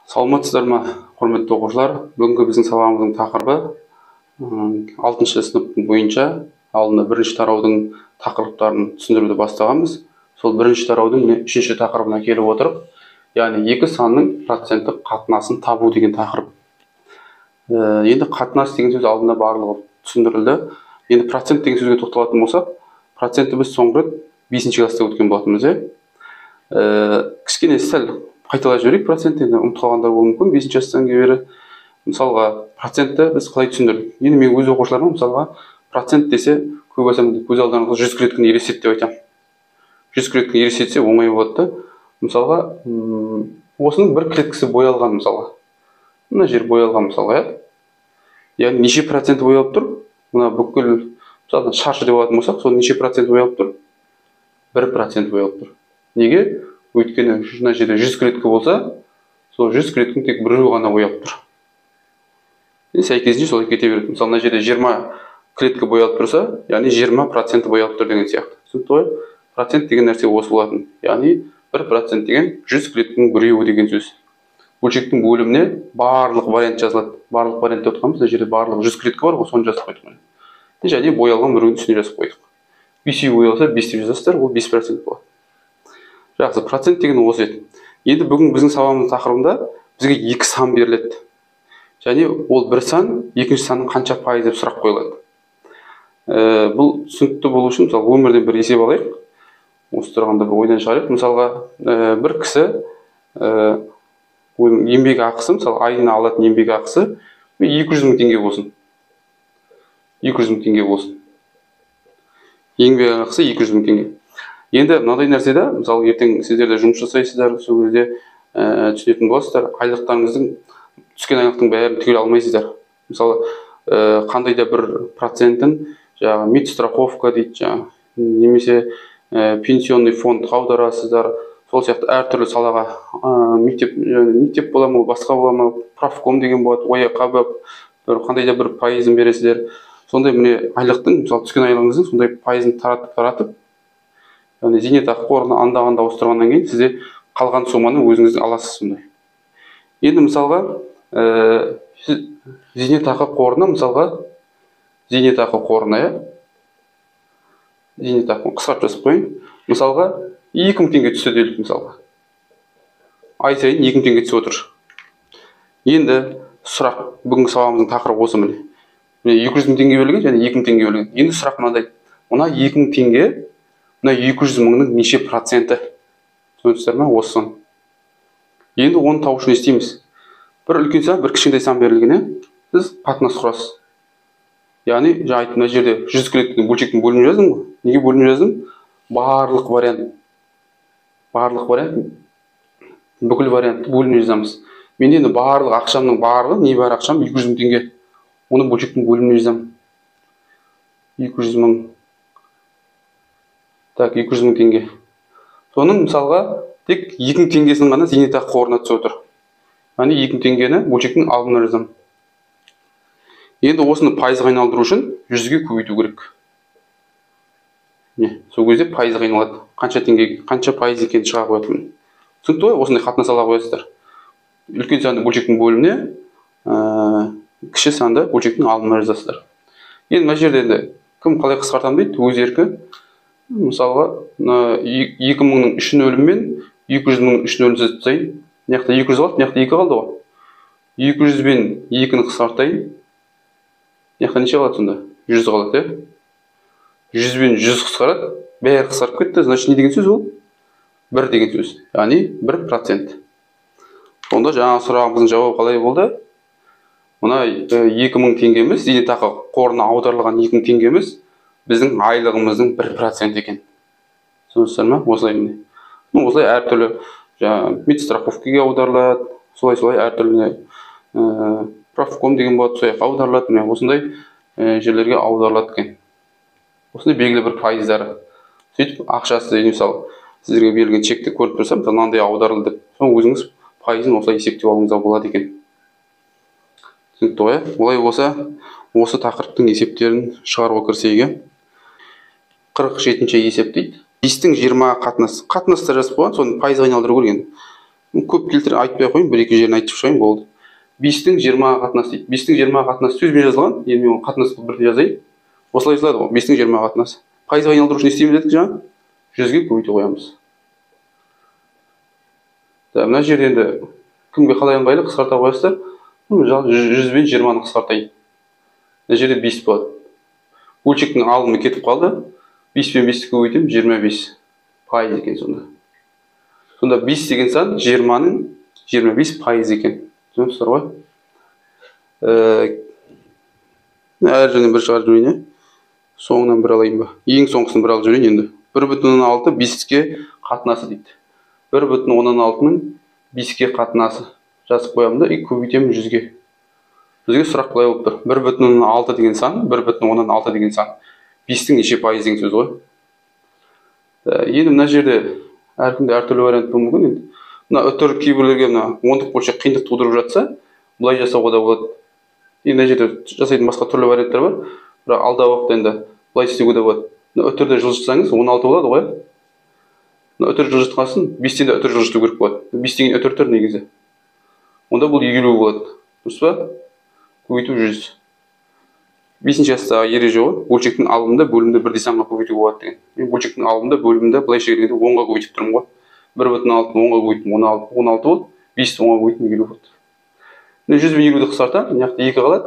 Саламатсыздар ма, құрметті оқушылар? Бүгінгі біздің сабағымыздың тақырыбы 6 сынып бойынша алдында бірінші тараудың тақырыптарын түсіндіруді бастағанбыз. Сол бірінші тараудың міне үшінші тақырыбына келіп отырып, яғни екі санның проценттік қатынасын табу деген тақырып. Енді қатынас деген сөз алдында барлығы түсіндірілді. Енді процент деген сөзге тоқталатын болсақ, процентті біз соңғы рет 5 класста өткен болатынбыз, иә? Кішкене сәл қайталап жіберейік процент, енді ұмытып қалғандар болуы мүмкін 5 жастан бері. Мысалға, процентті біз қалай түсіндірдік? Енді мен өз оқушыларыма мысалға процент десе, көп адамды көз алдарыңызға 100 клетканы елестет деп айтамын. 100 клетканы елестетсе оңай болады да. Мысалға, осының бір клеткасы боялған мысалға. Мына жер боялған мысалға, иә? Яғни неше процент боялып тұр? Мына бүкіл, мысалға, шаршы деп алатын болсақ, соның неше процент боялып тұр? 1% боялып тұр. Неге? Өйткені мына жерде 100 клетка болса, сол 100 клетканың тек біреуі ғана боялып тұр. Сәйкесінше солай кете береді. Мысалы, мына жерде 20 клетка боялып тұрса, яғни 20% боялып тұр деген сияқты. Түсінікті ғой? Процент деген нәрсе осы болатын. Яғни 1% деген 100 клетканың біреуі деген сөз. Бөлшектің бөліміне барлық вариант жазылады. Барлық вариант деп отырғанбыз, мына жерде барлық 100 клетка бар ғой, соны жазып қойдық. Және боялған біреуінің үстіне жазып қойдық. 5 боялса 5 деп жазасыздар, ол 5% болады. Жақсы, процент деген осы еді. Енді бүгін біздің сабағымыздың тақырыбында бізге екі сан беріледі. Және ол бір сан, екінші санның қанша пайыз деп сұрақ қойылады. Бұл түсінікті болу үшін, мысалы, өмірден бір есеп алайық. Осы тұрғанда бір ойдан шығарайық. Мысалға, бір кісі, оның еңбек ақысы, мысалы, айына алатын еңбек ақысы 200 мың теңге болсын. 200 мың теңге болсын. Еңбек ақысы 200 мың теңге. Енді мынадай нәрсе да, мысалы, ертең сіздер де жұмыс жасайсыздар, сол кезде түсінетін боласыздар, айлықтарыңыздың, түскен айлықтың бәрін түгел алмайсыздар. Мысалы, қандай да бір процентін, жаңағы медстраховка дейді, жаңағы, немесе пенсионный фондқа аударасыздар, сол сияқты әртүрлі салаға, мектеп бола ма, басқа бола ма, профком деген болады, ОЯҚ бір қандай да бір пайызын бересіздер. Сондай міне айлықтың, мысалы, түскен айлығыңыздың сондай пайызын таратып, яғни зейнетақы қорына анда-анда ауыстырғаннан кейін сізде қалған соманы өзіңіз аласыз сондай. Енді мысалға, сіз зейнетақы қорына, мысалға, зейнетақы қорына, иә? Зейнетақы қысқартып жазып қояйын. Мысалға, 2000 теңге түсті делік мысалға. Ай сайын 2000 теңге түсіп отыр. Енді сұрақ, бүгінгі сабағымыздың тақырыбы осы міне. Міне 200 мың теңге берілген және 2000 теңге берілген. Енді сұрақ мынандай. Мына 2000 теңге, мына 200 мыңның неше проценті? Түсінесіздер ме? Осы сан. Енді оны табу үшін не істейміз? Бір үлкен сан, бір кішкентай сан берілген, иә? Сіз қатынас құрасыз. Яғни, жаңа айттым, мына жерде 100 клетканың бөлшектің бөлімін жаздым ғой. Неге бөлімін жаздым? Барлық вариант. Барлық вариант, бүкіл вариантты бөліміне жазамыз. Менде енді барлық ақшамның барлығы, не бар ақшам 200 мың теңге. Оны бөлшектің бөліміне жазамын. 200 мың. Так, 200 мың теңге. Соның мысалға тек 2000 теңгесін ғана зейнетақы қорына түсіп отыр. Яғни 2000 теңгені бөлшектің алдына жазамын. Енді осыны пайызға айналдыру үшін 100-ге көбейту керек. Не, сол кезде пайызға айналады. Қанша теңге, қанша пайыз екенін шыға қояды. Түсінікті ғой? Осындай қатынас ала қоясыздар. Үлкен санды бөлшектің бөліміне, кіші санды бөлшектің алдына жазасыздар. Енді мына жерде енді кім қалай қысқартамын дейді, өз еркі. Мысалға, мына екі мыңның үш нөлі мен екі жүз мыңның үш нөлін сызып тастайын. Мына жақта 200 қалды, мына жақта 2 қалды ғой. 200 бен 2-ні қысқартайын. Мына жақта неше қалады сонда? 100 қалады, иә? 100 бен 100 қысқарады, бәрі қысқарып кетті. Значит, не деген сөз ол? 1 деген сөз. Яғни 1%. Сонда жаңа сұрағымыздың жауабы қалай болды? Мына 2000 теңгеміз, зейнетақы қорына аударылған 2000 теңгеміз біздің айлығымыздың 1% екен. Түсінесіздер ме? Осылай міне. Осылай әртүрлі жаңа медстраховкаға аударылады, солай-солай әртүрлі, профком деген болады, сол жаққа аударылады, міне осындай жерлерге аударылады екен. Осындай белгілі бір пайыздары. Сөйтіп ақшасы, мысалы, сіздерге берілген чекті көріп тұрсам, мысалы, мынандай аударылды деп, соны өзіңіз пайызын осылай есептеп алуыңызға болады екен. Түсінікті ғой, иә? Олай болса, осы тақырыптың есептерін шығаруға кірісейік, иә? 47-ші есеп дейді. 5-тің 20 қатынас. Қатынастар жазып қойған, соны пайызға айналдыру керек енді. Көп келтір айтпай ақ қояйын, бір-екі жерін айтып шығайын, болды. 5-тің 20-ға қатынасы дейді. 5-тің 20-ға қатынасы сөзбен жазылған. Енді мен оны қатынас қылып бірден жазайын. Осылай жазылады ғой, 5-тің 20-ға қатынасы. Пайызға айналдыру үшін не істейміз дедік жаңа? 100-ге көбейте қоямыз. Мына жерде енді кімге қалай ыңғайлы қысқарта қоясыздар. 100 бен 20-ны қысқартайын. Мына жерде 5 болады. Бөлшектің алымы кетіп қалды. 5 пен 5-ті көбейтемін, 25 пайыз екен сонда. Сонда 5 деген сан 20-ның 25 пайыз екен. Түсініп ғой? Әр жерден бір шығарып жіберейін, ә? Соңынан бір алайын ба? Ең соңғысын бір алып жіберейін енді. 1,6 5-ке қатынасы дейді. 1,6-ның 5-ке қатынасы. Жазып қоямын да, и көбейтемін 100-ге. Бізге сұрақ былай болып тұр. 1,6 деген сан, 1,6 деген сан. 5-тің неше пайыз деген сөз ғой. Енді мына жерде әркімде әртүрлі вариант болуы мүмкін енді. Мына үтір кейбіреулерге мына ондық бөлшек қиындық тудырып жатса, былай жасауға да болады. Енді мына жерде жасайтын басқа түрлі варианттар бар. Бірақ алдағы уақытта енді былай істеуге де болады. Мына үтірді жылжытсаңыз 16 болады ғой. Мына үтір жылжытқасын 5-тен де үтір жылжыту керек болады. 5 деген үтір тұр негізі. Онда бұл 50 болады. Дұрыс па? Көбейту 100. 5-ші класстағы ереже ғой. Бөлшектің алымында бөлімді бірдей санға көбейтуге болады деген. Мен бөлшектің алымында бөлімді былайша келгенде 10-ға көбейтіп тұрмын ғой. 1,6-ны 10-ға көбейттім, 16 болды. 5-ті 10-ға көбейттім, 50 болды. Міне 100 бен 50-ді қысқартамын, мына жақта 2 қалады.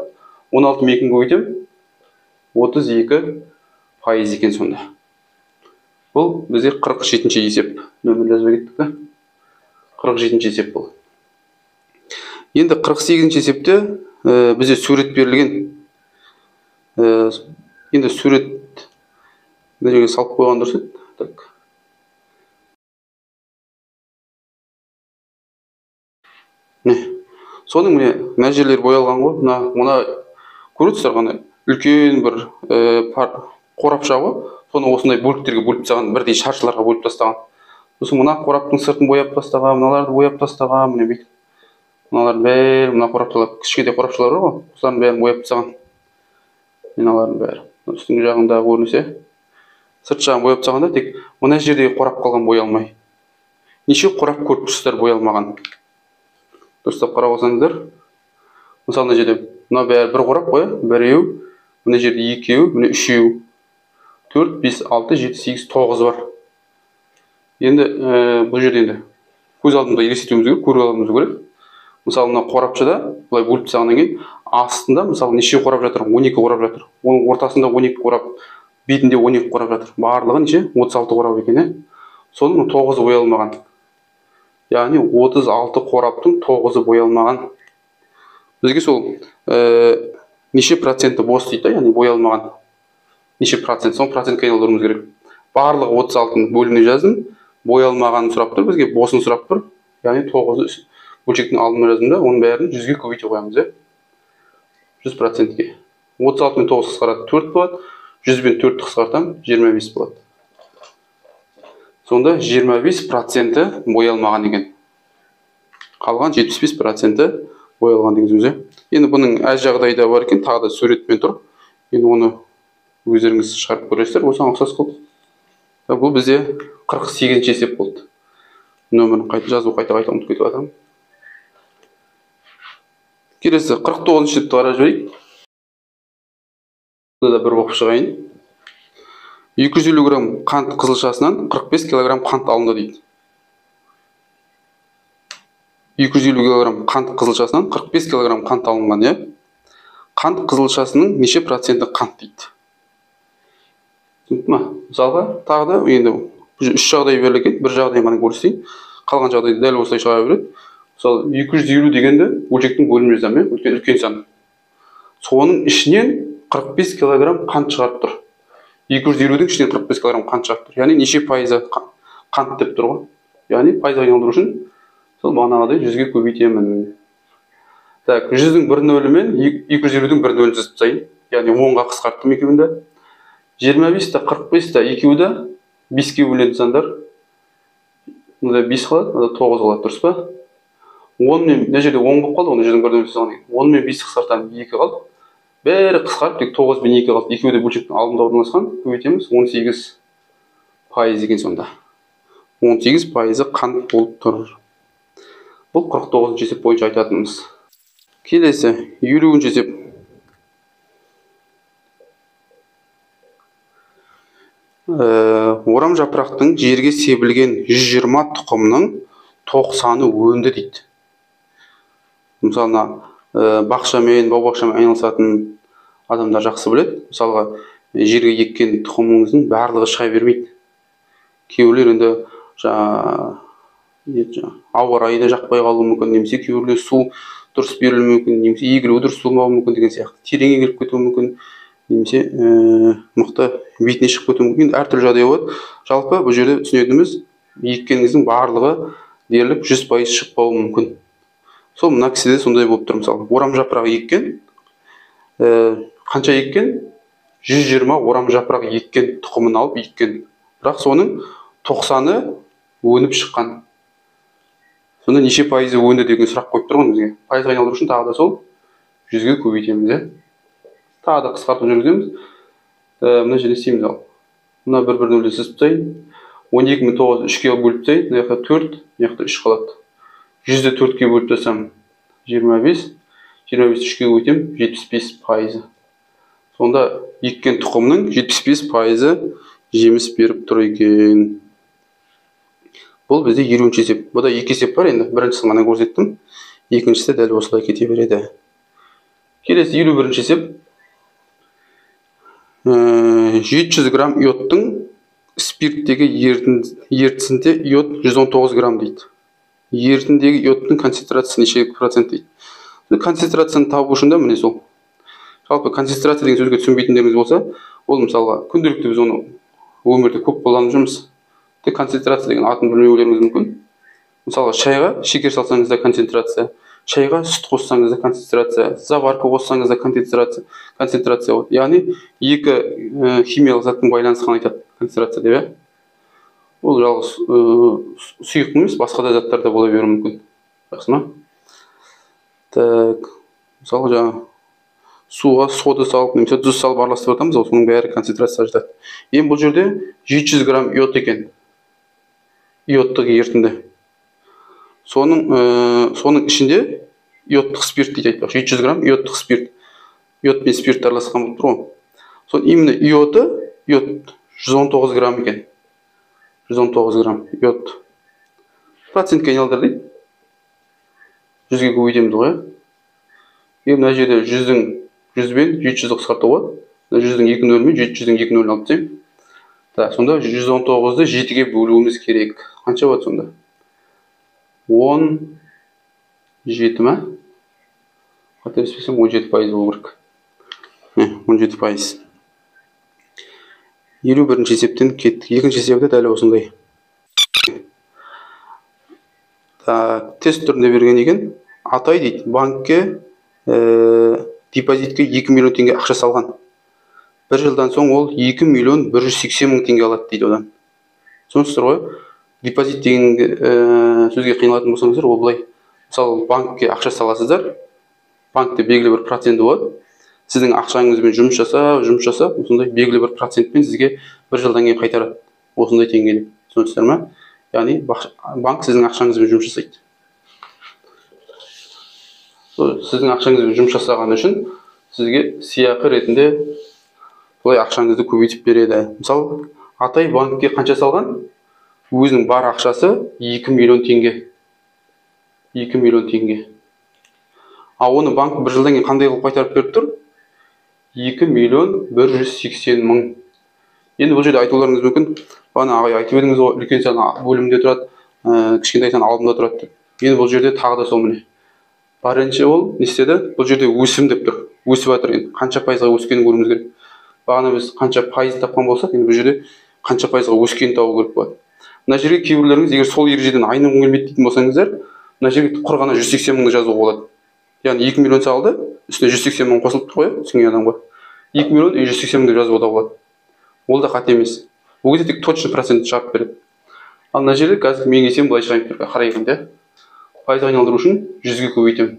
16 мен 2-ні көбейтемін, 32% екен сонда. Бұл бізде 47-ші есеп. Нөмір жазбай кеттік та. 47-ші есеп бұл. Енді 48-ші есепте бізде сурет берілген. Енді сурет мына жерге салып қойған дұрыс еді. Так. Міне. Соның міне мына жерлер боялған ғой. Мына көріп тұрсыздар ғана үлкен бір қорапша ғой. Соны осындай бөліктерге бөліп тастаған, бірдей шаршыларға бөліп тастаған. Сосын мына қораптың сыртын бояп тастаған, мыналарды бояп тастаған, міне бүйтіп. Мыналардың бәрі мына қорапшалар, кішкентай қорапшалар бар ғой, осылардың бәрін бояп тастаған. Мыналардың бәрі. Үстіңгі жағындағы көрінсе, сырт жағын бояп тастағанда тек мына жердегі қорап қалған боялмай. Неше қорап көріп тұрсыздар боялмаған? Дұрыстап қарап алсаңыздар. Мысалы мына жерде мына бәрі бір қорап қой, біреу, мына жерде екеу, міне үшеу. 4, 5, 6, 7, 8, 9 бар. Енді бұл жерде енді көз алдымызда елестетуіміз керек, көріп алуымыз керек. Мысалы мына қорапшада былай бөліп тастағаннан кейін астында мысалы неше қорап жатыр? 12 қорап жатыр. Оның ортасында 12 қорап, бетінде 12 қорап жатыр. Барлығы неше? 36 қорап екен, ә? Соның 9-ы боялмаған. Яғни 36 қораптың 9-ы боялмаған. Бізге сол неше проценті бос дейді, яғни боялмаған. Неше процент? Соны процентке айналдыруымыз керек. Барлығы 36-ның бөліміне жаздым. Боялмағанын сұрап тұр, бізге босын сұрап тұр. Яғни 9-ы бөлшектің алдына жаздым да, оның бәрін 100-ге көбейте қоямыз, ә? 100%-ке. 36 мен 9 қысқарады, 4 болады. 100 бен 4-ті қысқартамын, 25 болады. Сонда 25% боялмаған екен. Қалған 75% боялған деген сөз, ә? Енді бұның әр жағдайда бар екен, тағы да суретпен тұр. Енді оны өздеріңіз шығарып көресіздер, осыған ұқсас қылып. Бұл бізде 48-ші есеп болды. Нөмірін қайта жазу, қайта-қайта ұмытып кетіп жатырмын. Келесі 49-шы есепті қарап жіберейік. Бұны да бір оқып шығайын. 250 грамм қант қызылшасынан 45 килограмм қант алынды дейді. 250 килограмм қант қызылшасынан 45 килограмм қант алынған, иә? Қант қызылшасының неше проценті қант дейді. Түсінікті ма? Мысалға, тағы да енді үш жағдай берілген, бір жағдай ғана көрсетейін. Қалған жағдайды дәл осылай шығара береді. Мысалы, 250 дегенді бөлшектің бөліміне жазамын, иә? Өйткені үлкен сан. Соның ішінен 45 килограмм қант шығарып тұр. 250-дің ішінен 45 килограмм қант шығарып тұр. Яғни неше пайызы қант деп тұр ғой. Яғни пайызға айналдыру үшін сол бағанағыдай 100-ге көбейтемін. Так, 100-дің бір нөлі мен 250-дің бір нөлін сызып тастайын. Яғни 10-ға қысқарттым екеуін де. 25 та 45 та екеуі де 5-ке бөлінетін сандар. Мында 5 қалады, мында 9 қалады, дұрыс па? 10 мен, мына жерде 10 болып қалды, оны жүздің бір нөлін сызған екен. 10 мен 5 қысқартамын, 2 қалды. Бәрі қысқарып, тек 9 мен 2 қалды. Екеуі де бөлшектің алдында орналасқан. Көбейтеміз, 18% екен сонда. 18% қант болып тұр. Бұл 49-шы есеп бойынша айтатынымыз. Келесі 50-ші есеп. Орам жапырақтың жерге себілген 120 тұқымның 90-ы өнді дейді. Мысалы, бақшамен, бау-бақшамен айналысатын адамдар жақсы біледі. Мысалға, жерге еккен тұқымыңыздың барлығы шыға бермейді. Кейбіреулер енді ауа райы да жақпай қалуы мүмкін, немесе кейбіреулер су дұрыс берілуі мүмкін, немесе егілуі дұрыс болмауы мүмкін деген сияқты. Терең егіліп кетуі мүмкін, немесе мықты бетіне шығып кетуі мүмкін. Әртүрлі жағдай болады. Жалпы бұл жерде түсінетініміз, еккеніңіздің барлығы дерлік 100% шықпауы мүмкін. Сол мына кісіде сондай болып тұр. Мысалы, орам жапырағы еккен, қанша еккен? 120 орам жапырақ еккен, тұқымын алып еккен. Бірақ соның 90-ы өніп шыққан. Сонда неше пайызы өнді деген сұрақ қойып тұр ғой бізге. Пайызға айналдыру үшін тағы да сол 100-ге көбейтеміз, иә. Тағы да қысқарту жүргіземіз. Мына жерде істейміз ал. Мына бір бір нөлді сызып тастайын. Он екі мың тоғыз жүз үшке бөліп тастайын. Мына жақта 4, мына жақта 3 қалады. 100-ді 4-ке бөліп тастасам 25, 25 үшке көбейтемін, 75%. Сонда еккен тұқымның 75% жеміс беріп тұр екен. Бұл бізде 50-ші есеп. Бұда екі есеп бар енді. Біріншісін ғана көрсеттім. Екіншісі дәл осылай кете береді. Келесі 51-ші есеп. 700 грамм йодтың спирттегі ертісінде йод 119 грамм дейді. Ерітіндегі йодтың концентрациясы неше процент дейді. Концентрацияны табу үшін де міне сол. Жалпы концентрация деген сөзге түсінбейтіндеріңіз болса, ол мысалға күнделікті біз оны өмірде көп қолданып жүрміз. Тек концентрация деген атын білмеулеріңіз мүмкін. Мысалға, шайға шекер салсаңыз да концентрация, шайға сүт қоссаңыз да концентрация, заварка қоссаңыз да концентрация болады. Яғни екі химиялық заттың байланысқанын айтады концентрация деп, иә. Ол жалғыз сұйық емес, басқа да заттар да бола беруі мүмкін. Жақсы ма? Так, мысалы, жаңа суға сода салып, немесе тұз салып араластырып жатамыз, ол соның бәрі концентрацияға жатады. Енді бұл жерде 700 грамм йод екен. Йодтық ерітінді. Соның ішінде йодтық спирт дейді айтпақшы. 700 грамм йодтық спирт. Йод пен спирт араласқан болып тұр ғой. Сол именно йоды, йод 119 грамм екен. 119 грамм йод. Процентке айналдыр дейді. 100-ге көбейтеміз ғой. Енді мына жерде 100 бен 700-ді қысқартуға болады. Мына 100-дің екі нөлі мен 700-дің екі нөлін алып тастаймын. Так, сонда 119-ды 7-ге бөлуіміз керек. Қанша болады сонда? 17 ма? Қателеспесем 17% болу керек. 17%. 51-ші есептен кеттік. Екінші есепте дәл осындай. Так, тест түрінде берген екен. Атай дейді, банкке депозитке 2 миллион теңге ақша салған. Бір жылдан соң ол 2 миллион 180 мың теңге алады дейді одан. Түсінесіздер ғой? Депозит деген сөзге қиналатын болсаңыздар, ол былай. Мысалы, банкке ақша саласыздар, банкте белгілі бір проценті болады. Сіздің ақшаңызбен жұмыс жасап, жұмыс жасап, осындай белгілі бір процентпен сізге бір жылдан кейін қайтарады. Осындай теңге деп. Түсінесіздер ме? Яғни банк сіздің ақшаңызбен жұмыс жасайды. Сол сіздің ақшаңызбен жұмыс жасаған үшін сізге сыйақы ретінде былай ақшаңызды көбейтіп береді. Мысалы, Атай банкке қанша салған? Өзінің бар ақшасы 2 миллион теңге. 2 миллион теңге. А оны банк бір жылдан кейін қандай қылып қайтарып беріп тұр? 2 миллион 180 мың. Енді бұл жерде айтуларыңыз мүмкін, бағана ағай айтып едіңіз ғой, үлкен сан бөлімде тұрады, кішкентай сан алдында тұрады деп. Енді бұл жерде тағы да сол міне. Бірінші ол не істеді? Бұл жерде өсім деп тұр. Өсіп жатыр енді. Қанша пайызға өскенін көруіміз керек. Бағана біз қанша пайыз тапқан болсақ, енді бұл жерде қанша пайызға өскенін табу керек болады. Мына жерге кейбіреулеріңіз егер сол ережеден айнымғым келмейді дейтін болсаңыздар, мына жерге құр ғана 180 мыңды жазуға болады. Яғни 2 миллион салды, үстіне 180 мың қосылып тұр ғой, түсінген адамға. 2 миллион 180 мың деп жазуға да болады. Ол да қате емес. Ол кезде тек точно процент шығарып береді. Ал мына жерде қазір мен келсем былай шығайын тұр, қарайық енді. Пайызға айналдыру үшін 100-ге көбейтемін.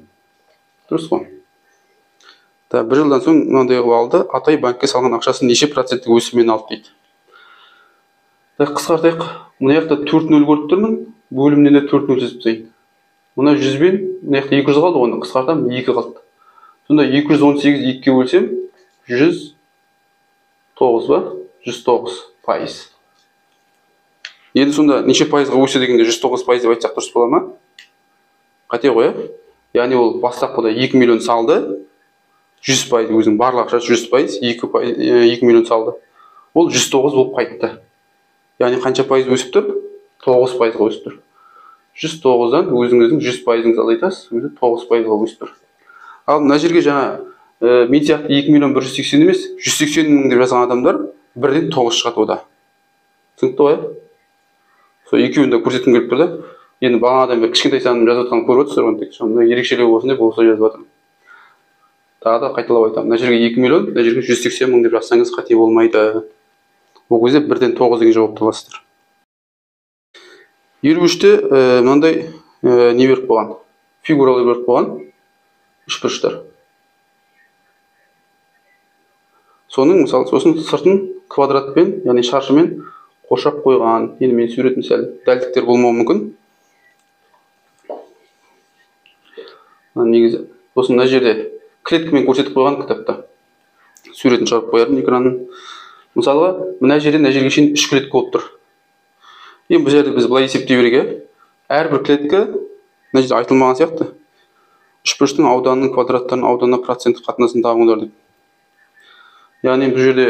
Дұрыс қой. Та бір жылдан соң мынандай қылып алды. Атай банкке салған ақшасын неше проценттік өсіммен алды дейді. Так, қысқартайық. Мына жақта 4 нөл көріп тұрмын. Бөлімнен де 4 нөл сызып тастайын. Мына 100 бен мына жақта 200 қалды, оны қысқартамын, 2 қалды. Сонда 218 2-ге бөлсем 109 ба? 109%. Енді сонда неше пайызға өсті дегенде 109% деп айтсақ дұрыс бола ма? Қате ғой, ә? Яғни ол бастапқыда 2 миллион салды, 100%, өзінің барлық ақшасы 100%, 2 миллион салды. Ол 109 болып қайтты. Яғни қанша пайыз өсіп тұр? 9%-ға өсіп тұр. 109-дан өзіңіздің 100%-ыңызды азайтасыз, өзі 9%-ға өсіп тұр. Ал мына жерге жаңа мен сияқты 2 миллион 180 емес, 180 мың деп жазған адамдар бірден 9 шығады ода. Түсінікті ғой, ә? Сол екеуін де көрсеткім келіп тұр да. Енді бағанадан бері кішкентай санын жазып жатқанын көріп отырсыздар ғой, тек мына ерекшелеу болсын деп осылай жазып жатырмын. Тағы да қайталап айтамын. Мына жерге 2 миллион, мына жерге 180 мың деп жазсаңыз қате болмайды. Ол кезде бірден 9 деген жауапты аласыздар. 53-те мынандай не беріп қойған? Фигуралар беріп қойған. Үшбұрыштар. Соның мысалы сосын сыртын квадратпен, яғни шаршымен қоршап қойған. Енді мен суретін сәл дәлдіктер болмауы мүмкін. Негізі сосын мына жерде клеткамен көрсетіп қойған кітапта. Суретін шығарып қоярмын экранын. Мысалға, мына жерден мына жерге шейін 3 клетка болып тұр. Енді бұл жерде біз былай есептей берейік, ә? Әрбір клетка мына жерде айтылмаған сияқты. Үшбұрыштың ауданының квадраттарының ауданына проценттік қатынасын табыңдар деп. Яғни бұл жерде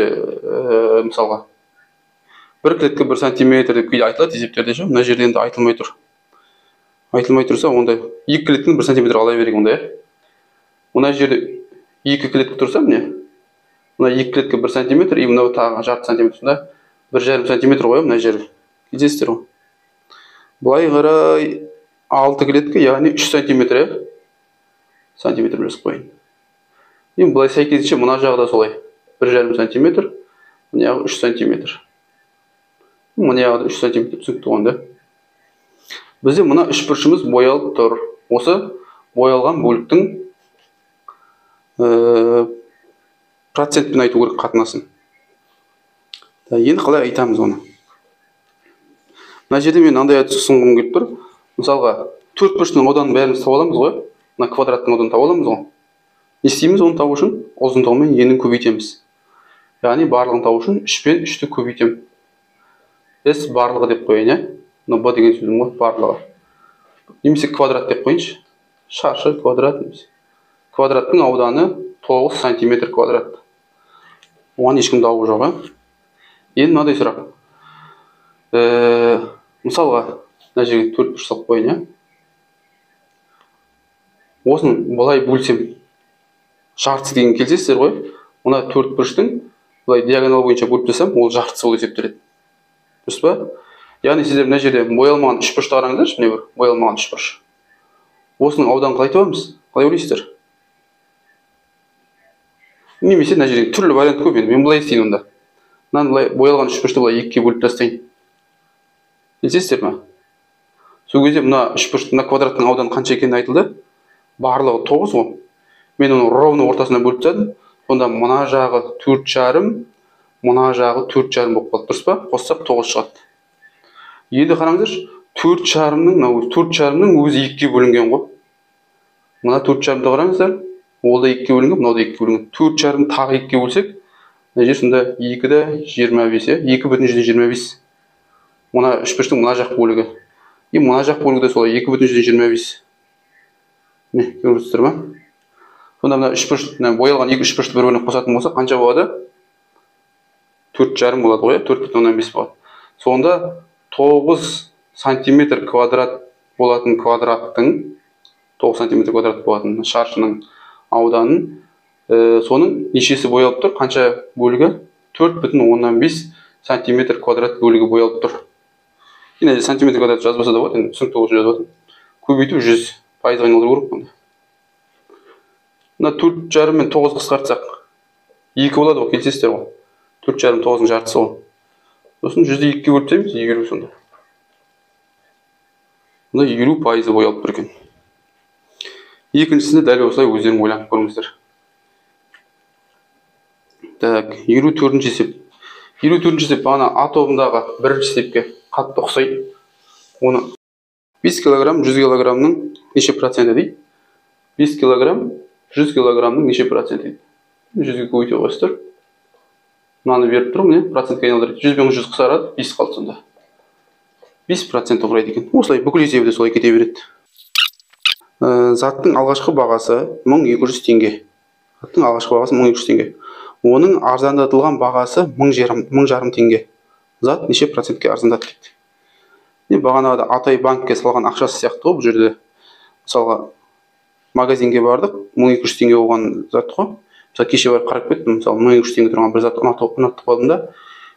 мысалға бір клетка 1 сантиметр деп кейде айтылады есептерде ше. Мына жерде енді айтылмай тұр. Айтылмай тұрса, онда 2 клетканы 1 сантиметр ала берейік онда, ә? Мына жерде 2 клетка тұрса, міне. Мына 2 клетка 1 сантиметр, и мынау тағы жарты сантиметр, сонда 1,5 сантиметр ғой мына жері. Кездесіздер ғой. Былай қарай 6 клетка, яғни 3 сантиметр, ә? Сантиметр жазып қояйын. Енді былай сәйкесінше мына жағы да солай. 1,5 сантиметр, мына жағы 3 сантиметр. Мына жағы да 3 сантиметр, түсінікті ғой онда. Бізде мына үшбұрышымыз боялып тұр. Осы боялған бөліктің процентпен айту керек қатынасын. Енді қалай айтамыз оны? Мына жерде мен мынандай әдіс ұсынғым келіп тұр. Мысалға, төрт бұрыштың ауданын бәріміз таба аламыз ғой. Мына квадраттың ауданын таба аламыз ғой. Не істейміз оны табу үшін? Ұзындығы мен енін көбейтеміз. Яғни барлығын табу үшін 3 пен 3-ті көбейтемін. S барлығы деп қояйын, ә? Мына Б деген сөзім ғой, барлығы. Немесе квадрат деп қояйыншы. Шаршы квадрат немесе. Квадраттың ауданы 9 сантиметр квадрат. Оған ешкім дауы жоқ, ә? Енді мынадай сұрақ. Мысалға, мына жерге төрт бұрыш салып қояйын, ә? Осыны былай бөлсем, жартысы деген келісесіздер ғой. Мына төрт бұрыштың былай диагонал бойынша бөліп тастасам, ол жартысы болып есептеледі. Дұрыс па? Яғни сіздер мына жерде боялмаған үш бұрышты қараңыздаршы, міне бір боялмаған үш бұрыш. Осының ауданын қалай табамыз? Қалай ойлайсыздар? Немесе мына жерде түрлі вариант көп енді. Мен былай істейін онда. Мынаны былай боялған үш бұрышты былай екіге бөліп тастайын. Келісесіздер ме? Сол кезде мына үш бұрышты, мына квадраттың ауданы қанша екені айтылды? Барлығы 9 ғой. Мен оны ровно ортасына бөліп тастадым. Сонда мына жағы 4,5, мына жағы 4,5 болып қалды. Дұрыс па? Қоссақ 9 шығады. Енді қараңыздаршы, 4,5-ның мынау 4,5-ның өзі 2-ге бөлінген ғой. Мына 4,5-ды қараңыздар, ол да 2-ге бөлінген, мынау да 2-ге бөлінген. 4,5 тағы 2-ге бөлсек, мына жер сонда 2,25, 2,25. Мына үшбұрыштың мына жақ бөлігі. И мына жақ бөлігі де солай 2,25. Міне, көріп тұрсыздар ма? Сонда мына үшбұрыш, мына боялған екі үшбұрышты бір-біріне қосатын болсақ, қанша болады? 4,5 болады ғой, 4,5 болады. Сонда 9 сантиметр квадрат болатын квадраттың, 9 сантиметр квадрат болатын шаршының ауданын, соның нешесі боялып тұр? Қанша бөлігі? 4,5 сантиметр квадрат бөлігі боялып тұр. Енді сантиметр квадрат жазбаса да болады, енді түсінікті болсын жазып жатырмын. Көбейту 100 пайызға айналдыру керек бұны. Мына 4,5 мен 9 қысқартсақ 2 болады ғой, келісесіздер ғой. 4,5 9-ның жартысы ғой. Сосын 100-ді 2-ге бөліп тастаймыз, 50 сонда. Мына 50% боялып тұр екен. Екіншісінде дәл осылай өздерің ойланып көріңіздер. Так, 54-ші есеп. 54-ші есеп бағана А тобындағы бірінші есепке қатты ұқсайды. Оны 5 килограмм 100 килограммның неше проценті дейді? 5 килограмм 100 килограммның неше проценті дейді? 100-ге көбейте қойсыздар. Мынаны беріп тұр, міне процентке айналдырады. 100 бен 100 қысқарады, 5 қалды сонда. 5% құрайды екен. Осылай бүкіл есебі де солай кете береді. Заттың алғашқы бағасы 1200 теңге. Заттың алғашқы бағасы 1200 теңге. Оның арзандатылған бағасы 1500 теңге. Зат неше процентке арзандады дейді. Не бағанағыда Атай банкке салған ақшасы сияқты ғой бұл жерде. Мысалға магазинге бардық, 1200 теңге болған зат қой. Мысалы кеше барып қарап кеттім, мысалы 1200 теңге тұрған бір зат ұнатып қалдым да,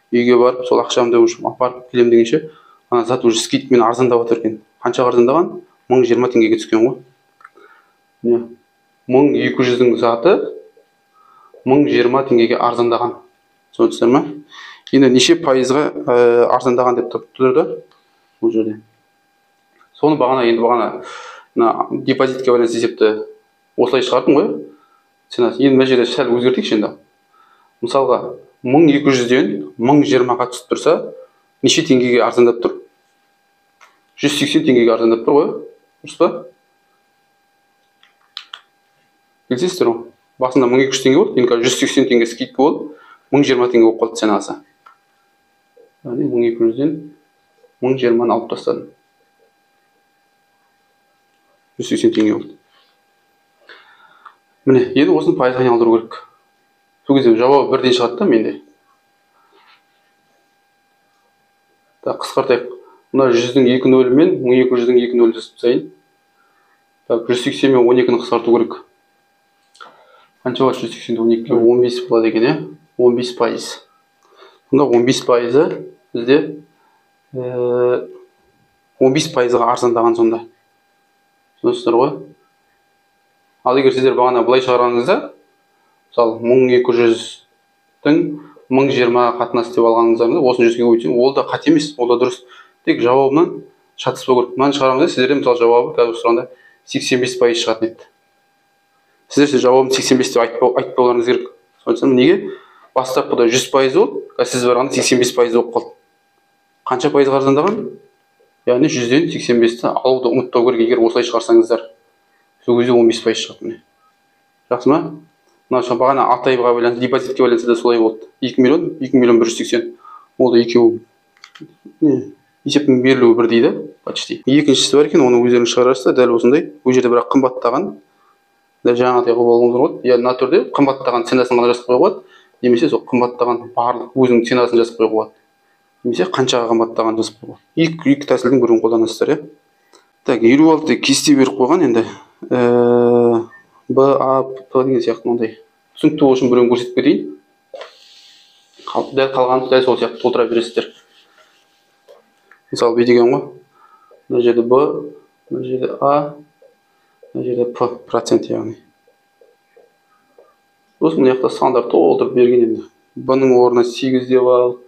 үйге барып сол ақшамды уже апарып келемін дегенше, ана зат уже скидкамен арзандап отыр екен. Қаншаға арзандаған? 1020 теңгеге түскен ғой. Міне 1200-дің заты 1020 теңгеге арзандаған. Түсінесіздер ме? Енді неше пайызға арзандаған деп тұр да бұл жерде. Соны бағана, енді бағана мына депозитке байланысты есепті осылай шығардым ғой. Ценасы. Енді мына жерде сәл өзгертейікші енді. Мысалға 1200-ден 1020-ға түсіп тұрса, неше теңгеге арзандап тұр? 180 теңгеге арзандап тұр ғой, дұрыс па? Келісесіздер ғой? Басында 1200 теңге болды, енді қазір 180 теңге скидка болды, 1020 теңге болып қалды ценасы. Яғни 1200-ден 1020-ны алып тастадым. 180 теңге болды. Міне, енді осыны пайызға айналдыру керек. Сол кезде жауабы бірден шығады да менде. Так, қысқартайық. Мына 100-дің 2 нөлі мен 1200-дің 2 нөлін жазып тастайын. Так, 180 мен 12-ні қысқарту керек. Қанша болады 180-ді 12-ге? 15 болады екен, иә? 15%. Сонда 15%-ы бізде 15%-ға арзандаған сонда. Түсінесіздер ғой? Ал егер сіздер бағана былай шығарғаныңызда, мысалы 1200-дің 1020-ға қатынасы деп алғаныңызда, осыны 100-ге көбейтсең, ол да қате емес, ол да дұрыс. Тек жауабынан шатыспау керек. Мынаны шығарғаныңызда сіздерде мысалы жауабы қазір сұрағанда 85% шығатын еді. Сіздер жауабын 85 деп айтпауларыңыз керек. Сондықтан неге? Бастапқыда 100% болды, қазір сіз барғанда 85% болып қалды. Қанша пайызға арзандаған? Яғни 100-ден 85-ті алуды ұмытпау керек, егер осылай шығарсаңыздар. Сол кезде 15% шығады міне. Жақсы ма? Мына бағана Атайға байланысты, депозитке байланысты да солай болды. 2 миллион, 2 миллион 180. Ол да екеуі есептің берілуі бірдей да, почти. Екіншісі бар екен, оны өздеріңіз шығарасыздар, дәл осындай. Ол жерде бірақ қымбаттаған, дәл жаңағыдай қылып алуыңызға болады. Я мына түрде қымбаттаған ценасын ғана жазып қоюға болады, немесе сол қымбаттаған барлық өзінің ценасын жазып қоюға болады. Немесе қаншаға қымбаттаған жазып қоюға болады. Екі тәсілдің біреуін қолданасыздар, иә. Так, 56 кесте беріп қойған енді. Б, А, П деген сияқты мынандай. Түсінікті болу үшін біреуін көрсетіп кетейін. Дәл қалғанын дәл сол сияқты толтыра бересіздер. Мысалы, бүй деген ғой. Мына жерде Б, мына жерде А, мына жерде П процент яғни. Сосын мына жақта сандар толтырып берген енді. Б-ның орнына 8 деп ал,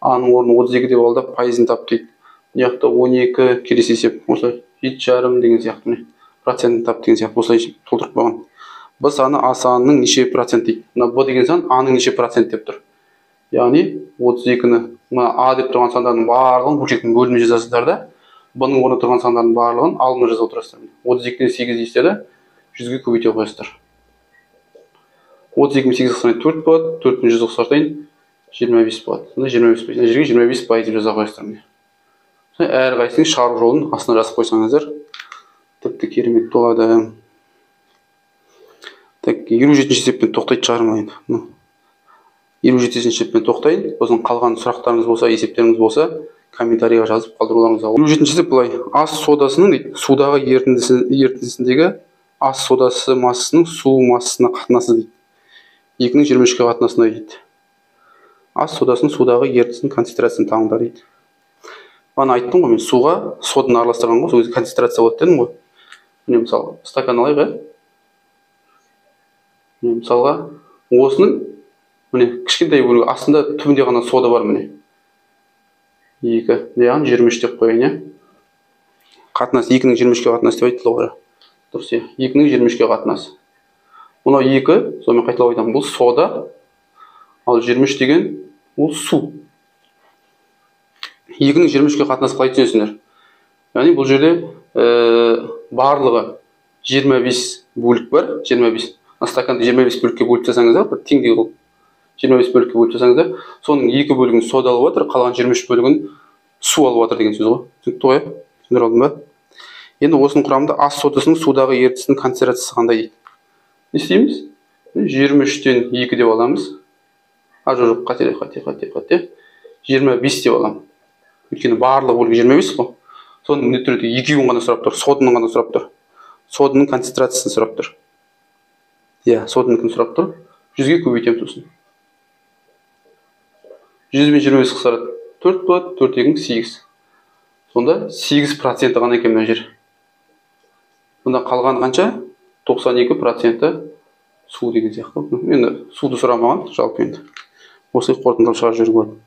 А-ның орнына 32 деп ал да пайызын тап дейді. Мына жақта 12 келесі есеп осылай 7,5 деген сияқты міне. Процентін тап деген сияқты осылай толтырып қойған. Б саны А санының неше процент дейді. Мына Б деген сан А-ның неше процент деп тұр. Яғни 32-ні мына А деп тұрған сандардың барлығын бөлшектің бөліміне жазасыздар да, Б-ның орнында тұрған сандардың барлығын алдына жазып отырасыздар. 32-ден 8 дейсіздер да, 100-ге көбейте қоясыздар. 32 мен 8 қысқартайын 4 болады, 4 мен 100 қысқартайын 25 болады. Сонда 25 пайыз. Мына жерге 25% деп жаза қоясыздар міне. Сонда әрқайсысының шығару жолын астына жазып қойсаңыздар, тіпті керемет болады. Так, 57-ші есеппен тоқтайтын шығармын енді. 57-ші есеппен тоқтайын. Сосын қалған сұрақтарыңыз болса, есептеріңіз болса, комментарийға жазып қалдыруларыңызға болады. 57-ші есеп былай. Ас содасының дейді, судағы ерітіндісіндегі ас содасы массасының су массасына қатынасы дейді. 2-ның 23-ке қатынасында дейді. Ас содасының судағы ерітіндісінің концентрациясын табыңдар дейді. Бағана айттым ғой мен, суға соданы араластырған ғой, сол кезде концентрация болады дедім ғой. Міне мысалы, стакан алайық, ә? Міне мысалға, осының міне кішкентай бөлігі астында түбінде ғана сода бар міне. 2, яғни 23 деп қояйын, иә? Қатынас 2-ның 23-ке қатынас деп айтылды ғой. Дұрыс, иә? 2-ның 23-ке қатынасы. Мынау 2, сонымен қайталап айтамын, бұл сода, ал 23 деген ол су. 2-ның 23-ке қатынасы қалай түсінесіңдер? Яғни бұл жерде барлығы 25 бөлік бар, 25. Стаканды 25 бөлікке бөліп тастасаңыздар, бір теңдей қылып 25 бөлікке бөліп тастасаңыздар, соның 2 бөлігін сода алып жатыр, қалған 23 бөлігін су алып жатыр деген сөз ғой. Түсінікті ғой, түсіндіре алдым ба? Енді осының құрамында ас содасының судағы ерітіндісінің концентрациясы қандай дейді. Не істейміз? 23-тен 2 деп аламыз. А, жоқ, қате. 25 деп аламын. Өйткені барлық бөлігі 25 қой. Соның міндетті түрде екеуін ғана сұрап тұр, соданың ғана сұрап тұр. Соданың концентрациясын сұрап тұр. Иә, соданыкін сұрап тұр. 100-ге көбейтемін сосын. 100 бен 25 қысқарады. 4 болады, 4 2 8. Сонда 8% ғана екен мына жер. Бұнда қалған қанша? 92% су деген сияқты. Енді суды сұрамаған, жалпы енді. Осылай қорытындылап шығарып жіберуге болады.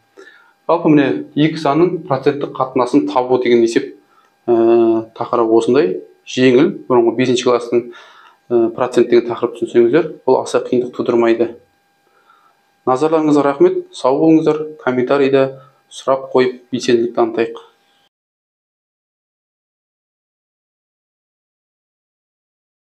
Жалпы міне екі санның проценттік қатынасын табу деген есеп тақырыбы осындай жеңіл. Бұрынғы 5 класстың процент деген тақырып түсінсеңіздер, бұл аса қиындық тудырмайды. Назарларыңызға рахмет, сау болыңыздар. Комментарийде сұрақ қойып белсенділік танытайық.